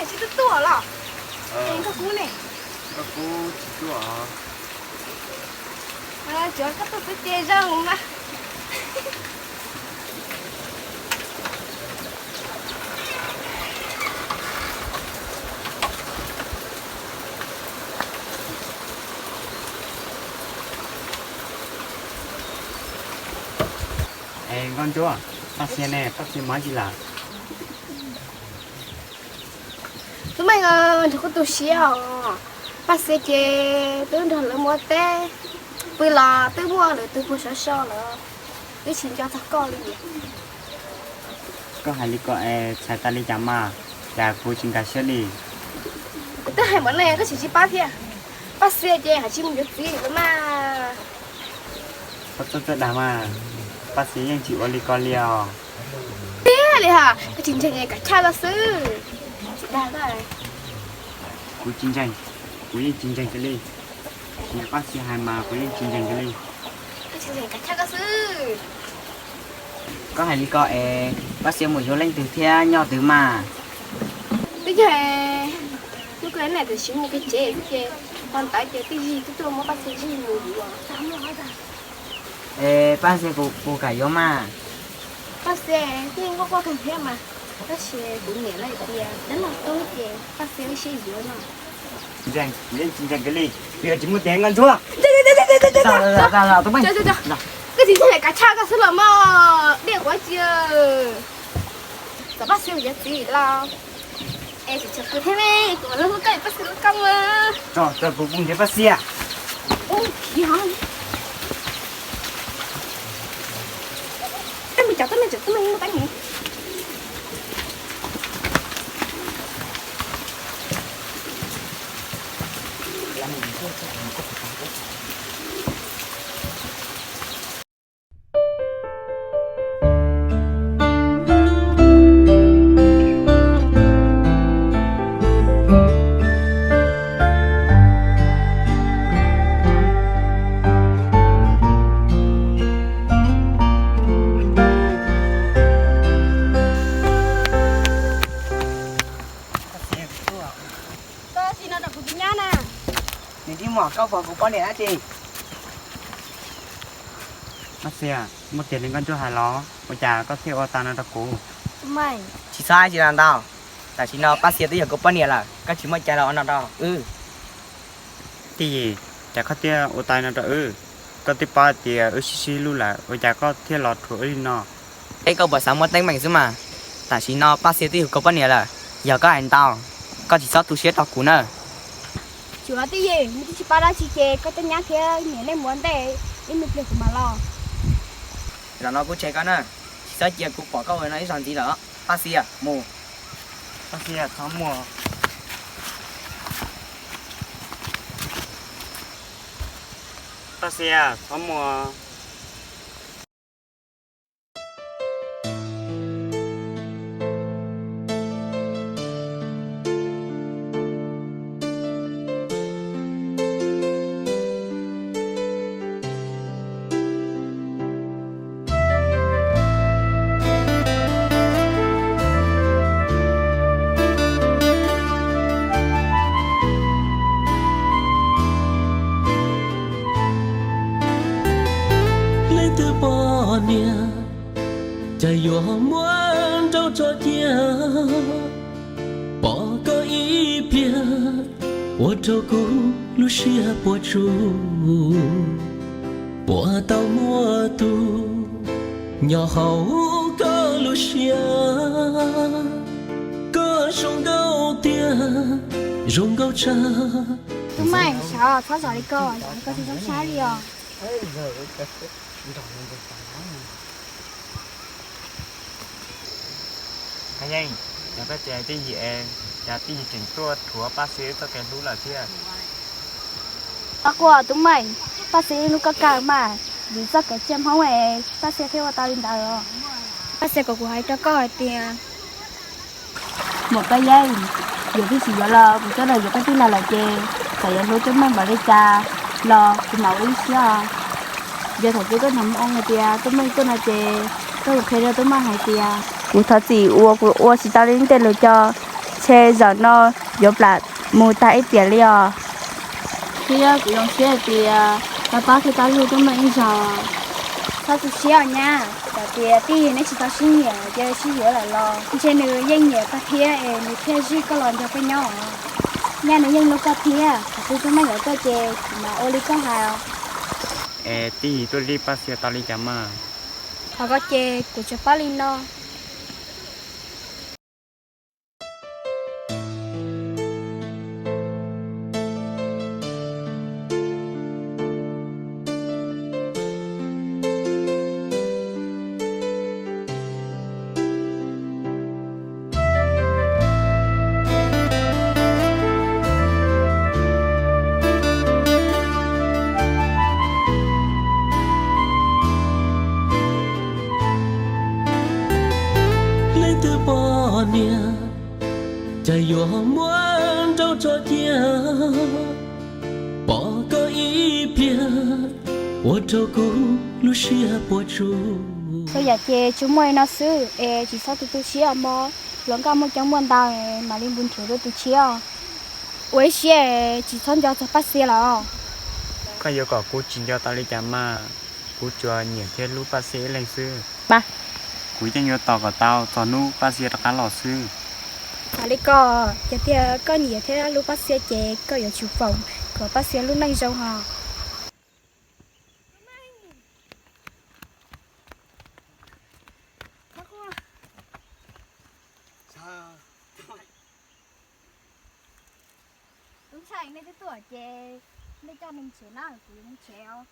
Tsis tuaj tuaj los? Koj kub ne? Koj kub tsis tuaj. Tsuav koj tuaj xwb ces zoo mas. Es Nkauj Ntsuab, Paj Xia ne, Paj Xia mob tsi lawm? Tub Meej, nrog kuv tu siab os. Paj Xia ces twb nrog lawv mus ua teb, pw los twb muaj lwm tus puag saud so lawm, twb tsis nco txog koj li. Koj hais li ko es txhais tas li cas mas, cas kuv tsis nkag siab li. Kuv twb hais npaum no koj tseem tsis pab thiab. Paj Xia ces hais tsis mus yuav txiv lawm mas. Koj txhob txawj dag mas, Paj Xia yeej tsis ua li ko li os. Tiag li hos, koj tsis ntseeg kav chaj koj xwb. Tsis dag koj. Kuv tsis ntseeg, kuv yeej tsis ntseeg kiag li. Tsis yog Paj Xia hais mas kuv yeej tsis ntseeg kiag li. Koj tsis ntseeg kav chaj koj xwb. Koj hais li ko es Paj Xia mus yuav leej twg thiab nyob twg mas? Twb yog hnub koj niam tam sim mus kev tsev xwb ces hmo ntawd ces twj yig twb tuaj muab Paj Xia zij mus yuav. Es Paj Xia puas kam yuav mas? Paj Xia yeej quaj quaj kawg thiab mas, tab sis kuv niam lawv tias dab laug tub ces Paj Xia lub siab yuav no. Ntseeg, kuv yeej tsis ntseeg kiag li, kuv yuav tsis muaj tiag Nkauj Ntsuab. Koj tsis ntseeg kav chaj koj xwb los mas, dej quav cia. Txawm Paj Xia yuav txiv los es tsis tshua kuv thiab ne, kuv mam li hlub koj, Paj Xia hlub koj mas. Tso kuv mus nrhiav Paj Xia. Ub, khiv hov. Tej me cov tub me tseem tub me mus teeb. Koj tsis no rau kuv tus nyab na. Nws tsis muaj, koj puas kuv poj niam dab tsi? Paj Xia, muaj tiag li Nkauj Ntsuab hais los? Ua cas koj thiaj ua tau no rau kuv? Tsis txhob hais tsis los ntau. Tam sim no Paj Xia twb yog kuv poj niam lawm, koj tsis muaj cai los ua no rau wb. Tij Yis, cas koj thiaj ua tau no rau wb? Koj twb paub hais tias wb sib sib hlub lawm, ua cas koj thiaj los rhuav wb li no? Peb koj puas xav muaj teeb meem xwb mas. Tam sim no Paj Xia twb yog kuv poj niam lawm, yog koj hais ntau, koj tsis txhob tu siab rau kuv na. Tsuav Tij Yis, nws twb tsis paub dab tsi ces koj coj nyab thiab niam nej mus ua ntej ib me pliag kuv mam los. Zaum no kuv tseg koj na, tsis txhob cia kuv pom koj ua no ib zaug ntxiv lawm. Paj Xia, mus. Paj Xia, txhob mus. Paj Xia, txhob mus. Leej twg poj niam cas yuav muab nrauj tso cia, pom koj ib pliag ua rau kuv lub siab puas tsuaj. Puas tau muaj tus nyob hauv koj lub siab, koj zoo nkauj tiag, zoo nkauj tshaj. Tub Meej, txhob zam li ko, zam li ko tsis zoo saib li os. Haj Yeej, yog koj tsis hais Tij Yis es cas Tij Yis tseem tuaj rhuav Paj Xia txoj kev hlub lawm thiab? Tau quaj Tub Meej, Paj Xia yeej hlub koj kawg mas, vim txoj kev txiaj Hmoob es Paj Xia thiaj ua tau li ntawd os. Paj Xia kom kuv hais rau koj hais tias, Muam Paj Yeej, yuav thiab tsis yuav los kuv twb los yuav koj tij laug lawm ces txawm yuav hlub Tub Meej npaum li cas los kuv mam ua ib siab os. Yog thaum twg koj hnov moo hais tias Tub Meej tuaj no ces koj mus qhia rau Tub Meej hais tias kuv thov txim uas kuv ua tsis tau li tej lus coj, Ces zaum no yuav plam mus tag ib tiam li os. Thiab kuv zoo siab hais tias tab pab thiab tab lug tuaj meej ib zaug. Txhob tu siab os nyab, txawm tias tij neb tsis tau sib nyiam ces sib yuav lawm los ntshe nws yeej nyiam koj thiab es nws thiaj zij koj los nrog peb nyob os. Nyab nws yeej hlub koj thiab, thaum twg tuaj meej lawv tuaj ces kuv mam ua li koj hais os. Es tij tuaj lib Paj Xia tau li cas mas? Qhov ko ces kuv tsuas paub li no. Leej twg pom niam, cas yuav muab nrauj tso cia, pom koj ib pliag, ua rau kuv lub siab puas tsuaj. Txhua yam ces tsuas muaj li no xwb es tsis txhob tu tu siab mog, hluas nkauj muaj coob muaj ntau, mam li mus nrhiav dua tus tshiab. Ua ib siab, tsis txhob nco txog Paj Xia lawm. Koj yuav kom kuv tsis nco tau li cas mas, kuv tsuas nyiam thiab hlub Paj Xia ib leeg xwb. Kuv yeej yuav tos kom tau txog hnub Paj Xia rov qab los xwb. Hais li ko, yog tias koj nyiam thiab hlub Paj Xia ces koj yuav tsum foom kom Paj Xia lub neej zoo hos. Tub ntxhais, nej twb tuaj ces nej coj me ntsev na, kuv yuav mus tsev os.